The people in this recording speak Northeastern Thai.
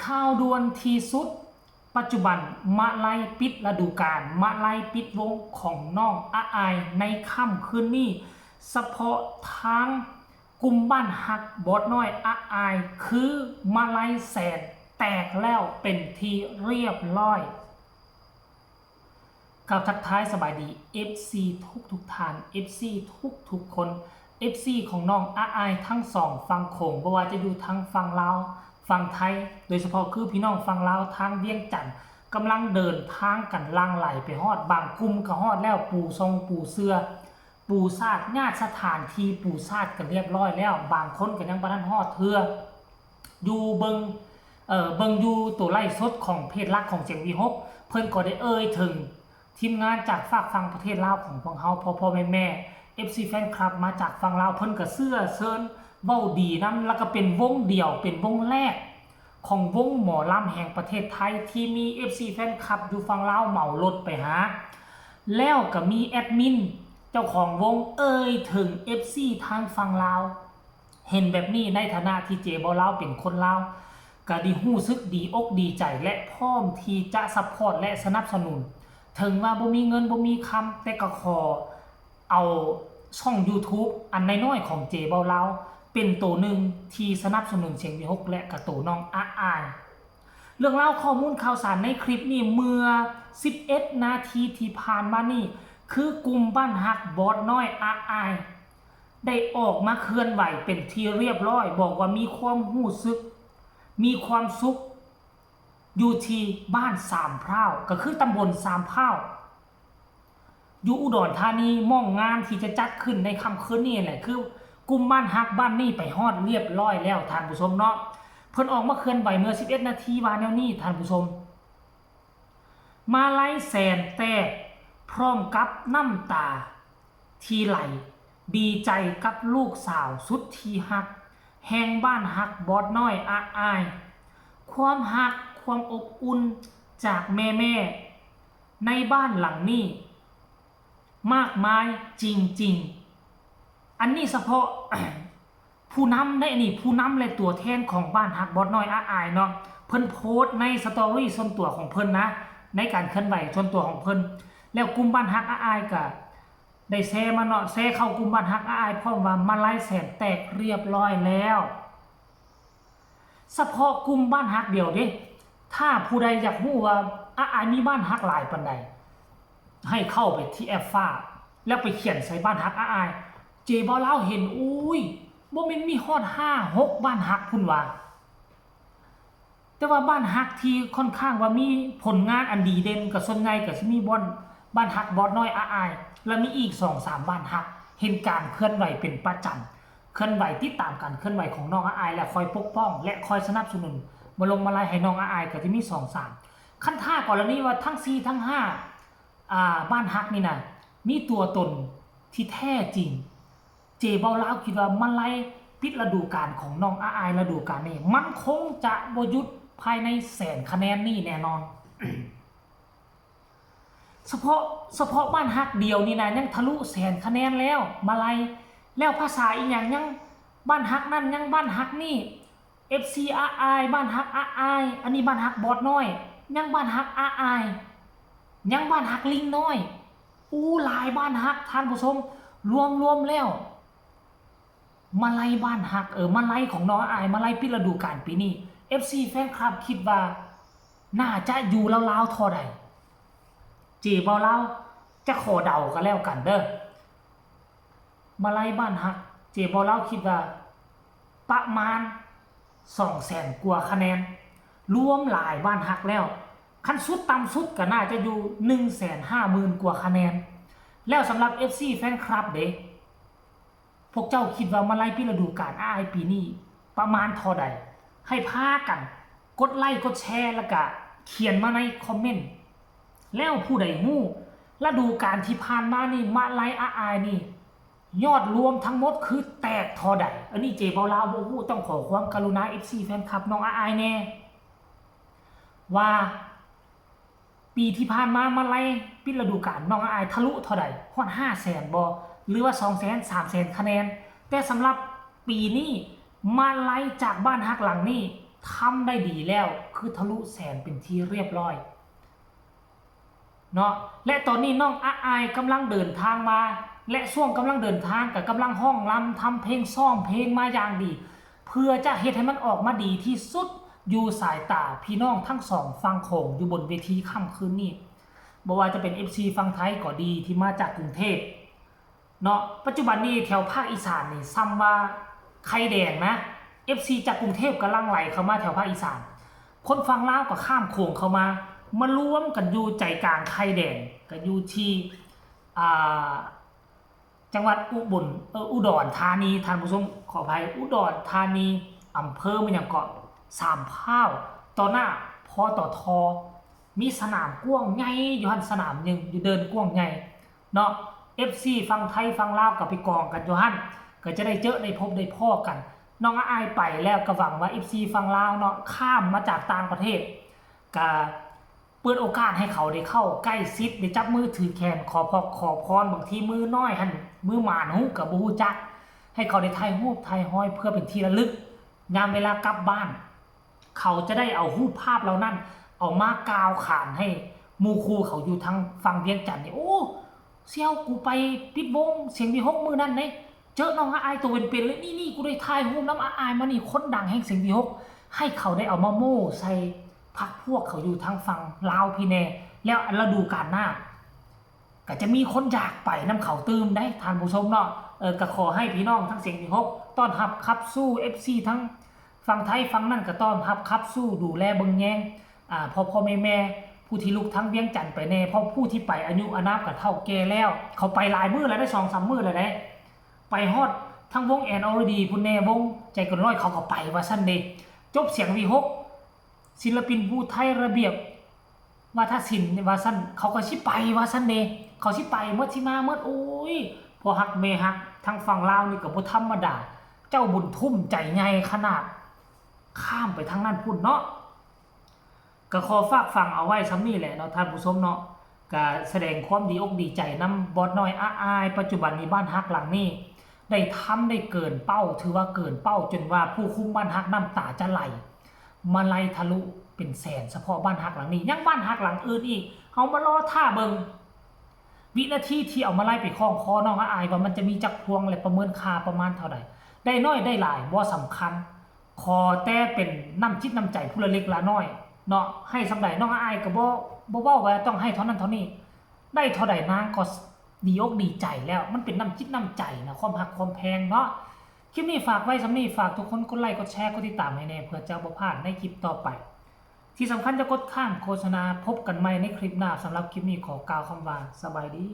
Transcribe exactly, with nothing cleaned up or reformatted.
ข่าวด่วนที่สุด ปัจจุบันมาลัยปิดฤดูกาล มาลัยปิดวงของน้องอาอายในค่ำคืนนี้ เฉพาะทางกลุ่มบ้านฮักบอสน้อยอาอาย คือมาลัยแสนแตกแล้วเป็นที่เรียบร้อย กับทักทายสบายดี เอฟซี ทุกทุกๆท่าน เอฟซี ทุกทุกๆคน เอฟซี ของน้องอาอายทั้งสองฝั่งโขง บ่ว่าจะอยู่ทางฝั่งลาว ฝั่งไทย โดยเฉพาะคือพี่น้องฝั่งลาวทางเวียงจันทน์ กำลังเดินทางกันหลั่งไหลไปฮอด บางกลุ่มก็ฮอดแล้ว ปูซงปูเสื่อ ปูซาด ญาติสถานที่ปูซาดกันเรียบร้อยแล้ว บางคนก็ยังบ่ทันฮอดเทื่อ อยู่เบิ่ง เอ่อ เบิ่งอยู่ตัวไลฟ์สดของเพจหลักของเสียงวีหก เพิ่นก็ได้เอ่ยถึงทีมงานจากฝากฝั่งประเทศลาวของพวกเฮา พ่อๆ แม่ๆ เอฟซี แฟนคลับมาจากฝั่งลาว เพิ่นก็เสื้อเชิญเว้าดีนำ แล้วก็เป็นวงเดียว เป็นวงแรกของวงหมอลำแห่งประเทศไทย ที่มี เอฟซี แฟนคลับอยู่ฝั่งลาวเหมารถไปหา แล้วก็มีแอดมินเจ้าของวงเอ่ยถึง เอฟซี ทางฝั่งลาว เห็นแบบนี้ในฐานะที่เจบ่าวลาวเป็นคนลาว ก็ดี รู้สึกดีอกดีใจและพร้อมที่จะซัพพอร์ตและสนับสนุน ถึงว่าบ่มีเงินบ่มีคำ แต่ก็ขอเอาช่อง YouTube อันน้อยๆของเจบ่าวลาว เป็นตัวหนึ่งที่สนับสนุนเสียงวีหก และกะตัวน้องอาอาย เรื่องราวข้อมูลข่าวสารในคลิปนี้ เมื่อ สิบเอ็ดนาทีที่ผ่านมานี่ คือกลุ่มบ้านฮักบอสน้อยอาอาย ได้ออกมาเคลื่อนไหวเป็นที่เรียบร้อย บอกว่ามีความรู้สึก มีความสุข อยู่ที่บ้านสามพร้าว ก็คือตำบลสามพร้าว อยู่อุดรธานี หม้องงานที่จะจัดขึ้นในค่ำคืนนี้แหละ คือกลุ่มบ้านฮักบ้านนี้ไปฮอดเรียบร้อยแล้ว ท่านผู้ชมเนาะ เพิ่นออกมาเคลื่อนไหวเมื่อ สิบเอ็ดนาที ว่าแนวนี้ ท่านผู้ชม มาลัยแสนแตก พร้อมกับน้ำตาที่ไหล ดีใจกับลูกสาวสุดที่ฮัก แห่งบ้านฮักบอสน้อยอาอาย ความฮัก ความอบอุ่นจากแม่ๆ ในบ้านหลังนี้ มากมายจริงๆ อันนี้เฉพาะ ผู้นำได้นี่ ผู้นำและตัวแทนของบ้านฮักบอสน้อยอาอายเนาะ เพิ่นโพสต์ในสตอรี่ส่วนตัวของเพิ่นนะ ในการเคลื่อนไหวส่วนตัวของเพิ่น แล้วกลุ่มบ้านฮักอาอายก็ได้แชร์มาเนาะ แชร์เข้ากลุ่มบ้านฮักอาอาย พร้อมว่ามาลัยแสนแตกเรียบร้อยแล้ว เฉพาะกลุ่มบ้านฮักเดียวเด้ ถ้าผู้ใดอยากรู้ว่าอาอายมีบ้านฮักหลายปานใด ให้เข้าไปที่แอปฟ้า แล้วไปเขียนใส่บ้านฮักอาอาย เจบ่าวลาวเห็น อุ้ย บ่แม่นมีฮอดห้าหกบ้านฮักพุ้นว่า แต่ว่าบ้านฮักที่ค่อนข้างว่ามีผลงานอันดีเด่น ก็ส่วนใหญ่ก็สิมีบ้าน บ้านฮักบอสน้อยอาอาย แล้วมีอีกสองสามบ้านฮัก เห็นการเคลื่อนไหวเป็นประจำ เคลื่อนไหว ติดตามการเคลื่อนไหวของน้องอาอาย และคอยปกป้อง และคอยสนับสนุน มาลงมาลัยให้น้องอาอาย ก็จะมีสองสาม คันถ้ากรณีว่าทั้งสี่ทั้งห้า อ่า บ้านฮักนี่นะ มีตัวตนที่แท้จริง เจบ่าวลาวคิดว่ามาลัยปิดฤดูกาลของน้องอาอายฤดูกาลนี้ มันคงจะบ่หยุดภายในแสนคะแนนนี่แน่นอน เฉพาะ เฉพาะบ้านฮักเดียวนี่นะ ยังทะลุแสนคะแนนแล้ว มาลัย แล้วภาษาอีหยัง ยังบ้านฮักนั่น ยังบ้านฮักนี่ เอฟซี อาอาย บ้านฮักอาอาย อันนี้บ้านฮักบอสน้อย ยังบ้านฮักอาอาย ยังบ้านฮักลิงน้อย อู้ หลายบ้านฮัก ท่านผู้ชม รวม รวมแล้ว มาลัยบ้านฮัก เออ มาลัยของน้องอาอาย มาลัยปิดฤดูกาลปีนี้ เอฟซี แฟนคลับคิดว่าน่าจะอยู่ราวๆเท่าใด เจบ่าวลาวจะขอเดาก็แล้วกันเด้อ มาลัยบ้านฮัก เจบ่าวลาวคิดว่าประมาณสองแสนกว่าคะแนน รวมหลายบ้านฮักแล้ว คันสุดต่ำสุดก็น่าจะอยู่หนึ่งแสนห้าหมื่นกว่าคะแนน แล้วสำหรับ เอฟซี แฟนคลับเด้ พวกเจ้าคิดว่ามาลัยปิดฤดูกาลอาอายปีนี้ประมาณเท่าใด ให้พากันกดไลค์กดแชร์ แล้วก็เขียนมาในคอมเมนต์ แล้วผู้ใดฮู้ฤดูกาลที่ผ่านมานี่มาลัยอาอายนี่ ยอดรวมทั้งหมดคือแตกเท่าใด อันนี้เจบ่าวลาวบ่ฮู้ ต้องขอความกรุณา เอฟซี แฟนคลับน้องอาอายแน่ ว่าปีที่ผ่านมามาลัยปิดฤดูกาลน้องอาอายทะลุเท่าใด ฮอดห้าแสนบ่ หรือว่าสองแสน สามแสนคะแนน แต่สำหรับปีนี้มาลัยจากบ้านฮักหลังนี้ ทำได้ดีแล้ว คือทะลุแสนเป็นที่เรียบร้อยเนาะ และตอนนี้น้องอาอายกำลังเดินทางมา และช่วงกำลังเดินทางก็กำลังฮ้องรำทำเพลงซ้อมเพลงมาอย่างดี เพื่อจะเฮ็ดให้มันออกมาดีที่สุด อยู่สายตาพี่น้องทั้งสองฝั่งโขงอยู่บนเวทีค่ำคืนนี้ บ่ว่าจะเป็น เอฟซี ฝั่งไทยก็ดีที่มาจากกรุงเทพเนาะ ปัจจุบันนี้แถวภาคอีสานนี่ซ้ำว่าไข่แดงนะ เอฟซี จากกรุงเทพก็หลั่งไหลเข้ามาแถวภาคอีสาน คนฝั่งลาวก็ข้ามโขงเข้ามา มารวมกันอยู่ใจกลางไข่แดง ก็อยู่ที่ อ่า จังหวัดอุบล เออ อุดรธานี ท่านผู้ชม ขออภัย อุดรธานี อำเภอมันหยังเกาะ สามพร้าว ต่อหน้า พตท มีสนามกว้างใหญ่อยู่หั่น สนามหนึ่งอยู่เดินกว้างใหญ่เนาะ เอฟซี ฝั่งไทยฝั่งลาวก็ไปกองกันอยู่หั่น ก็จะได้เจอได้พบได้พ้อกัน น้องอาอายไปแล้วก็หวังว่า เอฟซี ฝั่งลาวเนาะ ข้ามมาจากต่างประเทศ ก็เปิดโอกาสให้เขาได้เข้าใกล้ชิด ได้จับมือถือแขน ขอพอกขอพร บางทีมือน้อยหั่น มือหมานฮู้ก็บ่ฮู้จัก ให้เขาได้ถ่ายรูปถ่ายฮอยเพื่อเป็นที่ระลึก ยามเวลากลับบ้าน เขาจะได้เอารูปภาพเหล่านั้น เอามากล่าวขานให้หมู่คู่เขาอยู่ทางฝั่งเวียงจันทน์นี่ โอ้ เสี่ยว กูไปปิดวงเสียงวีหกมื้อนั้นเด้ เจอน้องอาอายตัวเป็นๆเลย นี่ๆ กูได้ถ่ายรูปนำอาอายมานี่ คนดังแห่งเสียงวีหก ให้เขาได้เอามาโม้ใส่พรรคพวกเขาอยู่ทางฝั่งลาวพี้แหน่ แล้วฤดูกาลหน้า ก็จะมีคนอยากไปนำเขาตื่มได้ ท่านผู้ชมเนาะ เออ ก็ขอให้พี่น้องทั้งเสียงวีหก ต้อนรับขับสู้ เอฟซี ทั้งฝั่งไทยฝั่งนั้นก็ต้อนรับขับสู้ ดูแลเบิ่งแยง อ่า พ่อๆ แม่ๆ ผู้ที่ลุกทางเวียงจันทน์ไปแหน่ เพราะผู้ที่ไปอายุอานามก็เฒ่าแก่แล้ว เขาไปหลายมื้อแล้วเด้ สองสามมื้อแล้วเด้ ไปฮอดทางวงแอนอรดีพุ้นแหน่ วงใจเกินร้อยเขาก็ไปว่าซั่นเด้ จบเสียงวีหก ศิลปินผู้ไทยระเบียบวาทศิลป์ว่าซั่น เขาก็สิไปว่าซั่นเด้ เขาสิไปหมด สิมาหมด โอ้ย พ่อฮักแม่ฮักทางฝั่งลาวนี่ก็บ่ธรรมดา เจ้าบุญทุ่มใจใหญ่ขนาด ข้ามไปทางนั้นพุ้นเนาะ ก็ขอฝากฝังเอาไว้ส่ำนี้แหละเนาะ ท่านผู้ชมเนาะ ก็แสดงความดีอกดีใจนำบอสน้อยอาอาย ปัจจุบันนี้บ้านฮักหลังนี้ ได้ทำได้เกินเป้า ถือว่าเกินเป้า จนว่าผู้คุมบ้านฮักน้ำตาจะไหล มาลัยทะลุเป็นแสน เฉพาะบ้านฮักหลังนี้ ยังบ้านฮักหลังอื่นอีก เฮามารอท่าเบิ่ง วินาทีที่เอามาลัยไปคล้องคอน้องอาอาย ว่ามันจะมีจักพวง และประเมินค่าประมาณเท่าใด ได้น้อยได้หลายบ่สำคัญ ขอแต่เป็นน้ำจิตน้ำใจผู้ละเล็กละน้อยเนาะ ให้ส่ำใดน้องอาอายก็บ่ บ่เว้าว่าต้องให้เท่านั้นเท่านี้ ได้เท่าใดนางก็ดีอกดีใจแล้ว มันเป็นน้ำจิตน้ำใจนะ ความฮักความแพงเนาะ คลิปนี้ฝากไว้ส่ำนี้ ฝากทุกคนกดไลค์กดแชร์กดติดตามให้แหน่ เพื่อจะบ่พลาดในคลิปต่อไป ที่สำคัญจะกดข้ามโฆษณา พบกันใหม่ในคลิปหน้า สำหรับคลิปนี้ขอกล่าวคำว่าสบายดี